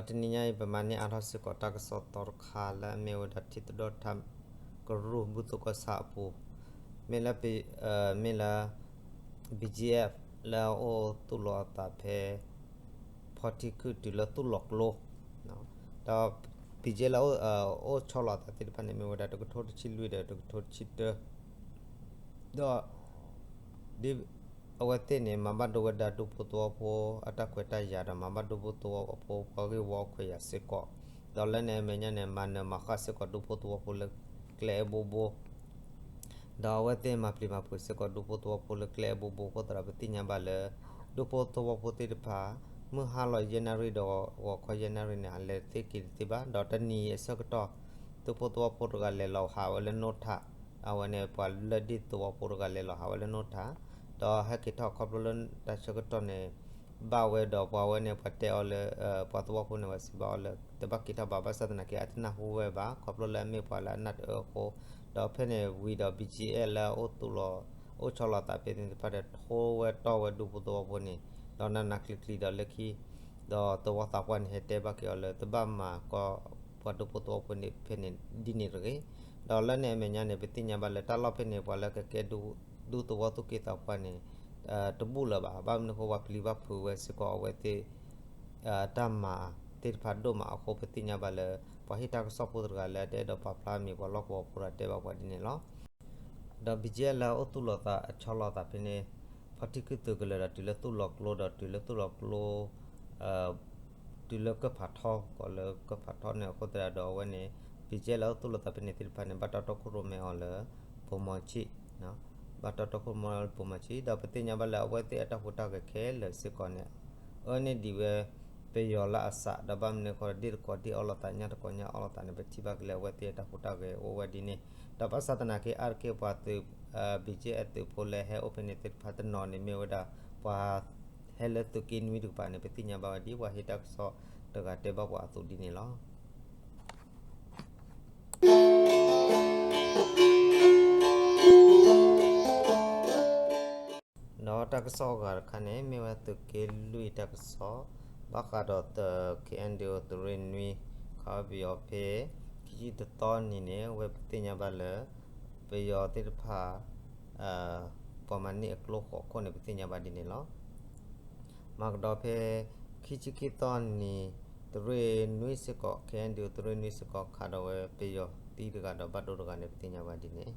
ဒီးတနံၤညါအံၤ ပမၤန့ၢ်အါထီၣ်စ့ၢ်ကီးတၢ်ကစီၣ်သီတခါလၢအမ့ၢ်ဝဲဒၣ်ထံသဒၢၣ်ထးကရူၢ်ဘူၣ်သိကီၢ်ဆၣ်အပူၤ, မ့ၢ်လၢ မ့ၢ်လၢ ဘံၣ်ကၠံၣ်အဲၣ် လၢအအိၣ်သူၣ်လီၤအသးဖဲ ဖီထံခုၣ်တုၤလၢသူၣ်လီၤကျိ ဒီး ဘံၣ်ကၠံၣ်အဲၣ် လၢအအိၣ်ဆီလီၤအသးသ့ၣ်တဖၣ်န့ၣ် မ့ၢ်ဝဲဒၣ်တကထိတဆံလွံၢ်ဒီးတကထိတဆံတၢ ဒီး ဒ်အဝဲသ့ၣ်န့ၣ် မၤဘၣ်ဒိဝဲဒၣ်ဒူဖိသဝီဖိအတၢ်ခွဲးတၢ်ယာ်ဒီး မၤဘၣ်ဒိဖိသဝီဖိပှၤဂ့ၢ်ဝီခွဲးယာ်စ့ၢ်ကီး, ဒီးလၢန့ၣ်အမဲာ်ညါန့ၣ် မၤနၢၤမၤဃၣ်စ့ၢ်ကီးဒူဖိသဝီဖိလၢကျဲအဘိဘိ ဒီးအဝဲသ့ၣ်မၤပျံၤမၤဖုးစ့ၢ်ကီးဒူဖိသဝီဖိလၢကျဲအဘိဘိအဃိသတးဒီး ပသ့ၣ်ညါဘၣ်လၢ ဒူဖိသဝီဖိသ့ၣ်တဖၣ် မုၢ်ဟါလီၤယဲၢ်နၣ်ရံၣ်ဒီးဂီၤခီယဲၢ်နၣ်ရံၣ်န့ၣ် အလဲၤသ့က့ၤတသ့ဘၣ်. ဒီးတနံၤအဆၢကတီၢ် ဒူဖိသဝီဖိတဂၤလဲၤလီၤဟးဝဲလၢနိထး, အဝဲန့ၣ် ပှၤလၢဒ့ၣ်သဝီဖိတဂၤလဲၤလီၤဟးဝဲလၢနိထး, ဒီးဟဲက့ၤထီၣ်ခီဖျိလၢတၢ်ဆၢကတီၢ်န့ၣ် ဘၣ်ဝဲဒီးပှၤဝဲန့ၣ် ပှၤတဲအီၤလၢ ပှၤသဝီဖိန့ၣ် ပှၤစံးဘၣ်အီၤလၢ တဘၣ်က့ၤထီၣ်ဘၣ် ဘၣ်ဆၣ်သနာ်က့ အတနၢ်ဟူဝဲဘၣ် ခီဖျိလၢအမ့ၢ်ပှၤလၢအနၢ်တအၢအဃိ, ဒီးဖဲန့ၣ်ဝံၤဒီး ဘံၣ်ကၠံၣ်အဲၣ် လၢအအိၣ်သူၣ်လီၤ အိၣ်ဆီလီၤသးဖဲန့ၣ်သ့ၣ်တဖၣ်ဒီး ထိဝဲတီၢ်ဝဲဒူဖိသဝီဖိန့ၣ် ဒီးနးနးကျံၤကျံၤဒီးလၢခံ ဒီးသဝီသးပှၢ်န့ၣ် ဟဲတဲဘၣ်က့ၤအီၤလၢ တဘၣ်မၤကီပှၤဒူဖိသဝီဖိန့ၣ်ဖဲန့ၣ်ဒ်န့ၣ်တဂ့ၤ. ဒီးလၢန့ၣ်အမဲာ်ညါန့ၣ် ပသ့ၣ်ညါဘၣ်လၢတၢ်လီၢ်ဖဲန့ၣ် ပှၤလၢကကဲဒူသဝီသူၣ်က့သးပှၢ်န့ၣ် တဘူၣ်လၢၤဘၣ်. ဘၣ်မနုၤအဃိ ပှၤပျံၤဘၣ်ဖုးဝဲစ့ၢ်ကီးအဝဲသ့ၣ် တၢ်မၤသ့ၣ်တဖၣ်ဒိၣ်မးအဃိ ပသ့ၣ်ညါဘၣ်လၢ ပှၤဟ့ၣ်တၢ်ကစီၣ်ဖိတဂၤလၢအတအဲၣ်ဒိးပာ်ဖျါအမံၤ ပှၤလီၢ်ကဝီၤဖိဒီးတဲဘၣ်ပှၤဒ်န့ၣ်လီၤ. ဒီး ဘံၣ်ကၠံၣ်အဲၣ် လၢအအိၣ်သူၣ်လီၤသးအဆီလီၤသးဖဲန့ၣ် ဖီထံခုၣ်သုးကလၢၤဒီးတုၤလၢသူၣ်လီၤကျိဒီးတုၤလၢသူၣ်လီၤကျိ တုၤလၢကၢၢ်ဖးထီ ကီးလၢကၢၢ်ဖးထီန့ၣ်အဃိသတးဒီးအဝဲန့ၣ် ဘံၣ်ကၠံၣ်အဲၣ် လၢအအိၣ်သူၣ်လီၤသးဖဲန့ၣ်သ့ၣ်တဖၣ်န့ၣ် ဘၣ်တၢ်တီခိၣ်ရိၣ်မဲအီၤလၢ ပိာ်မီၤဆံး ဘၣ်တၢ်တီခိၣ်ရိၣ်မဲအီၤလၢပိာ်မီၤဆံး ဒီးပသ့ၣ်ညါဘၣ်လၢအဝဲသ့ၣ်အတၢ်ဟူးတၢ်ဂဲၤခဲလၢာ်စ့ၢ်ကီးန့ၣ် အၢန့ၢ်ဒံးဝဲ ပယီၤလၢအစး ဒီးဘၣ်မနုၤအဃိ ဒ့ၣ်တကိးဒ့ၣ်အီၣ်လိာ်သး ညၣ်တကိးညၣ်အီၣ်လိာ်သးန့ၣ် ပထံၣ်ဘၣ်က့ၤလၢအဝဲသ့ၣ်အတၢ်ဟူးတၢ်ဂဲၤအိၣ်ဝဲဒ်န့ၣ် ဒီးဘၣ်ဆၣ်သနာ်က့ အါတက့ၢ်ပှၤသုး ဘံၣ်ကၠံၣ်အဲၣ် သုးဖိလၢဟဲအိၣ်ဖဲန့ၣ်သ့ၣ်တဖၣ်တနီၤန့ၣ် မ့ၢ်ဝဲဒၣ် ပှၤဟဲလၢသုးက့နွံတကပၤန့ၣ် ပသ့ၣ်ညါဘၣ်ဝဲဒ်ပှၤဟ့ၣ်တၢ်ကစီၣ်တဂၤတဲဘၣ်ပှၤအသိးဒ်န့ၣ်လီၤ. ဒီးတၢ်ကစီၣ်အဂၤတခါန့ၣ် မ့ၢ်ဝဲသုးက့လွံၢ်တၢ်ကစီၣ် ဘၣ်ဃးဒီး ခ့ၣ်အဲၣ်ဒုး သုးရ့ၣ်နွံ ခီပယီၤဖဲ ခံဆံတသီနံၤန့ၣ် အဝဲပသ့ၣ်ညါဘၣ်လၢ ပယီၤသ့ၣ်တဖၣ် ပှၤမၤန့ၢ်အကျိဃိးခိၣ်န့ၣ် ပသ့ၣ်ညါဘၣ်ဒ်န့ၣ်လီၤ. မၤကဒီးဖဲ ခံဆံခံသီနံၤ သုးရ့ၣ်နွံစ့ၢ်ကီး ခ့ၣ်အဲၣ်ဒုး သုးရ့ၣ်နွံစ့ၢ်ကီး ခးဒီးဝဲပယီၤသံတဂၤဒီးဘၣ်ဒိတဂၤန့ၣ် ပသ့ၣ်ညါဘၣ်ဒ်န့ၣ်